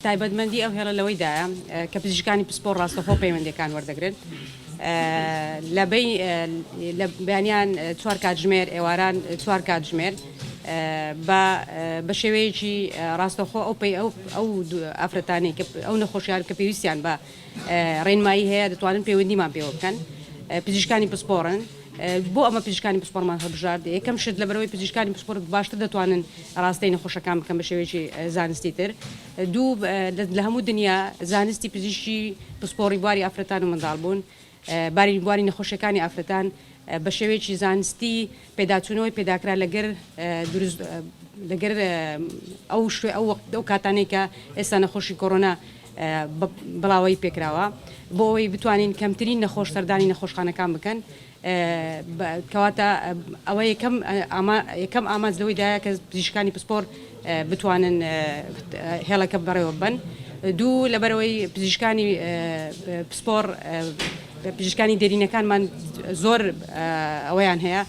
تایبەتمەندی ئەو هێڵە لەوەیدایە کە پزیشکانی پسپۆڕ ڕاستەوخۆ پەیوەندییەکان وەردەگرن لە لە بەیانیان چوار کاتژمێر ئێواران چوار کاتژمێر بە بە شێوەیەکی ڕاستەوخۆ ئەو پەی ئەو ئەو ئافرەتانەی کە ئەو نەخۆشیان کە پێویستیان بە ڕێنمایی هەیە دەتوانن پەیوەندیمان پێوە بکەن پزیشکانی پسپۆڕن بۆ ئەمە پزیشکانی پسپۆڕمان هەڵبژارد یەکەم شت لەبەرئەوەی پزیشکانی پسپۆڕ باشتر دەتوانن ڕاستەی نەخۆشەکان بکەن بە شێوەیەکی زانستی تر دوو لە هەموو دنیا زانستی پزیشکی پسپۆڕی بواری ئافرەتان و منداڵبوون باری بواری نەخۆشیەکانی ئافرەتان بە شێوەیەکی زانستی پێداچوونەوەی پێداکرا لەگەر دروست لەگەر ئەو شوێ ئەو وەخت ئەو کاتانەی کە ئێستا نەخۆشی کۆرۆنا بڵاوەی پێکراوە بۆ ئەوەی بتوانین کەمترین نەخۆش سەردانی نەخۆشخانەکان بکەن کەواتە ئەوە یەکەم یەکەم ئامانج لەوەیدایە کە پزیشکانی پسپۆر بتوانن هێڵەکە بەڕێوە ببەن دوو لەبەرەوەی پزیشکانی پسپۆر پزیشکانی دێرینەکانمان زۆر ئەوەیان هەیە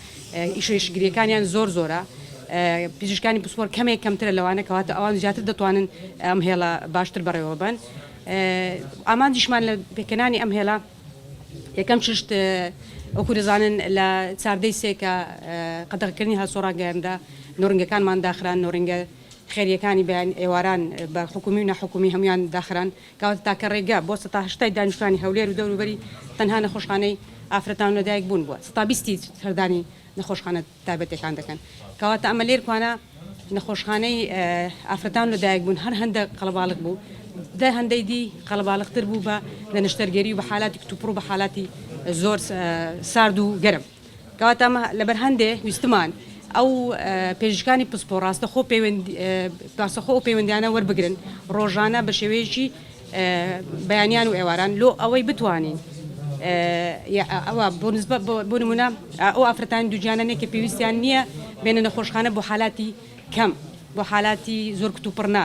ئیشەیشگریەکانیان زۆر زۆرە پزیشکانی پسپۆر کەمێک کەمترە لەوانە کەواتە ئەوان زیاتر دەتوانن ئەم هێڵە باشتر بەڕێوە ببەن ئامانجیشمان لە پێکهێنانی ئەم هێڵە یەکەم چشت وەکو دەزانن لە چاردەی سێ کە قەدەغەکردنی هاتوچۆ ڕاگەیەنرا نۆرینگەکانمان داخران نۆرینگە خێریەکانی بەیان ئێواران بە حکومی و ناحکومی هەمویان داخران کەواتە تاکە ڕێگە بۆ سەتا هەشتای دانیشتوانی هەولێر و دەوروبەری تەنها نەخۆشخانەی ئافرەتان و لەدایک بوون بووە سەتا بیستی سەردانی نەخۆشخانە تایبەتەکان دەکەن کەواتە ئەمە لێرکوانە نەخۆشخانەی ئافرەتان لە دایک بوون هەر هەندە قەڵەباڵغ بوو دە هەندەی دی قەڵەباڵغتر بوو بە لە نەشتەرگەری و بە حالاتی کتوپڕ و بە حالاتی زۆر سارد و گەرم کەواتە ئەمە لەبەر هەندێ ویستمان ئەو پێشکانی پسپۆڕ ڕاستەخۆ پەیوەندی ڕاستەخۆ ئەو پەیوەندیانە وەربگرن ڕۆژانە بە شێوەیەکی بەیانیان و ئێواران لۆ ئەوەی بتوانین ئەوە بۆ نسبە بۆ نمونە ئەو ئافرەتانی دووگیانە نیە کە پێویستیان نییە بێنە نەخۆشخانە بۆ حالاتی کەم بۆ حالاتی زۆر کتوپڕ نا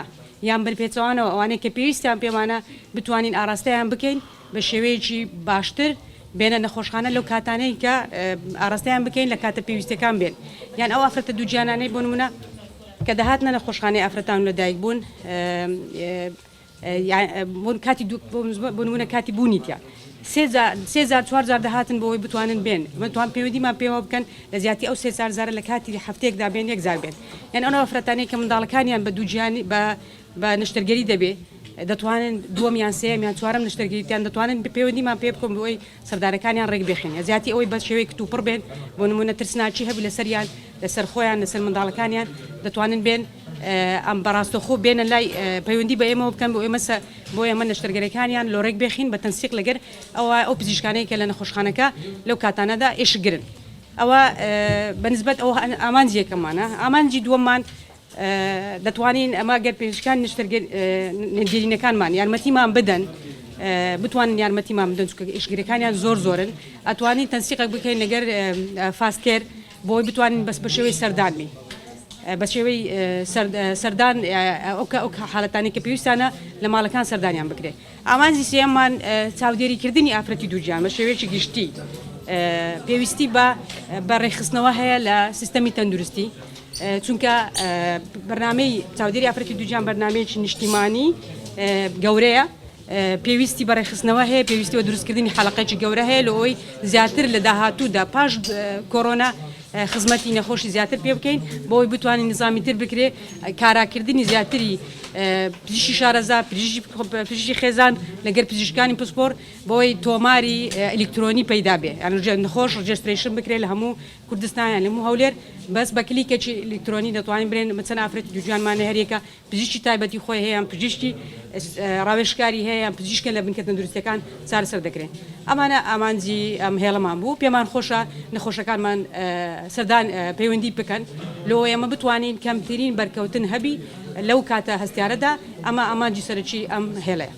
یان بەر پێچەوانەوە ئەوانەی کە پێویستیان پێمانە بتوانین ئاراستەیان بکەین بە شێوەیەکی باشتر بێنە نەخۆشخانە لەو کاتانەی کە ئاراستەیان بکەین لە کاتە پێویستەکان بێن یان ئەو ئافرەتە دووگیانانەی بۆ نمونە کە دەهاتنە نەخۆشخانەی ئافرەتان و لەدایک بوون کاتی بۆ نمونە کاتی بوونی تیا سێ جار چوار جار دەهاتن بۆ ئەوەی بتوانن بێن بتوان پەیوەندیمان پێوە بکەن لە زیاتی ئەو سێ چوار جارە لە کاتی هەفتەیەکدا بێن یەک جار بێن یان ئەو ئافرەتانەی کە منداڵەکانیان بە دووگیانی بە بە نەشتەرگەری دەبێ دەتوانن دووەم یان سێیەم یان چوارەم نەشتەرگەریتیان دەتوانن پەیوەندیمان پێ بکەن بۆ ئەوەی سەردانەکانیان ڕێک بخەین لە جیاتی ئەوەی بە شێوەی کتوپڕ بێن بۆ نمونە ترسناکی هەبوو لەسەریان لەسەر خۆیان لەسەر منداڵەکانیان دەتوانن بێن ئەم بەڕاستەخۆ بێنە لای پەیوەندی بە ئێمەوە بکەن بۆ ئێمە بۆ ئێمە نەشتەرگەرەکانیان لۆ ڕێک بخین بە تەنسیق لەگەر ئەوە ئەو پزیشکانەی کە لە نەخۆشخانەکە لەو کاتانەدا ئێشکگرن ئەوە بەنسبەت ئەو ئامانجی یەکەمانە ئامانجی دووەممان دەتوانین ئەمە گەر پزیشکانی نەشتەرگەر دێرینەکانمان یارمەتیمان بدەن بتوانن یارمەتیمان بدەن چونکە ئیشگرەکانیان زۆر زۆرن ئەتوانین تەنسیقێک بکەین لەگەر فاستکێر بۆی بتوانین بەس بە شێوەی سەردان بین بە شێوەی سەردان ئەو حالەتانی کە پێویستانە لە ماڵەکان سەردانیان بکرێت ئامانجی سێیەممان چاودێریکردنی ئافرەتی دووگیان بە شێوەیەکی گشتی پێویستی بە بە ڕێکخستنەوە هەیە لە سیستەمی تەندروستی چونکە بەرنامەی چاودێری ئافرەتی دووگیان بەرنامەیەکی نیشتیمانی گەورەیە پێویستی بە ڕێکخستنەوە هەیە پێویستی بە دروستکردنی حەلەقەیەکی گەورە هەیە لە ئەوەی زیاتر لە داهاتوودا پاش کۆرۆنا خزمەتی نەخۆشی زیاتر پێ بکەین بۆ ئەوەی بتوانین نظامی تر بکرێ کاراکردنی زیاتری پزیشکی شارەزا پزیشکی خێزان لەگەر پزیشکانی پسپۆر بۆی تۆماری ئەلیکترۆنی پەیدا بێ یان نەخۆش registration بکرێت لە هەموو کوردستان یان لە هەموو هەولێر بەس بە کلیکێکی ئەلیکترۆنی دەتوانین برێن چەند ئافرەتی دووگیانمان هەریەکە پزیشکی تایبەتی خۆی هەیە یان پزیشکی ڕاوێژکاری هەیە یان پزیشکە لە بنکە تەندروستیەکان چارەسەر دەکرێن ئەمانە ئامانجی ئەم هێڵەمان بوو پێمان خۆشە نەخۆشەکانمان سەردان پەیوەندی بکەن لۆ ئێمە بتوانین کەمترین بەرکەوتن هەبی لەو کاتە هەستیارەدا ئەمە ئامانجی سەرەکی ئەم هێڵەیە.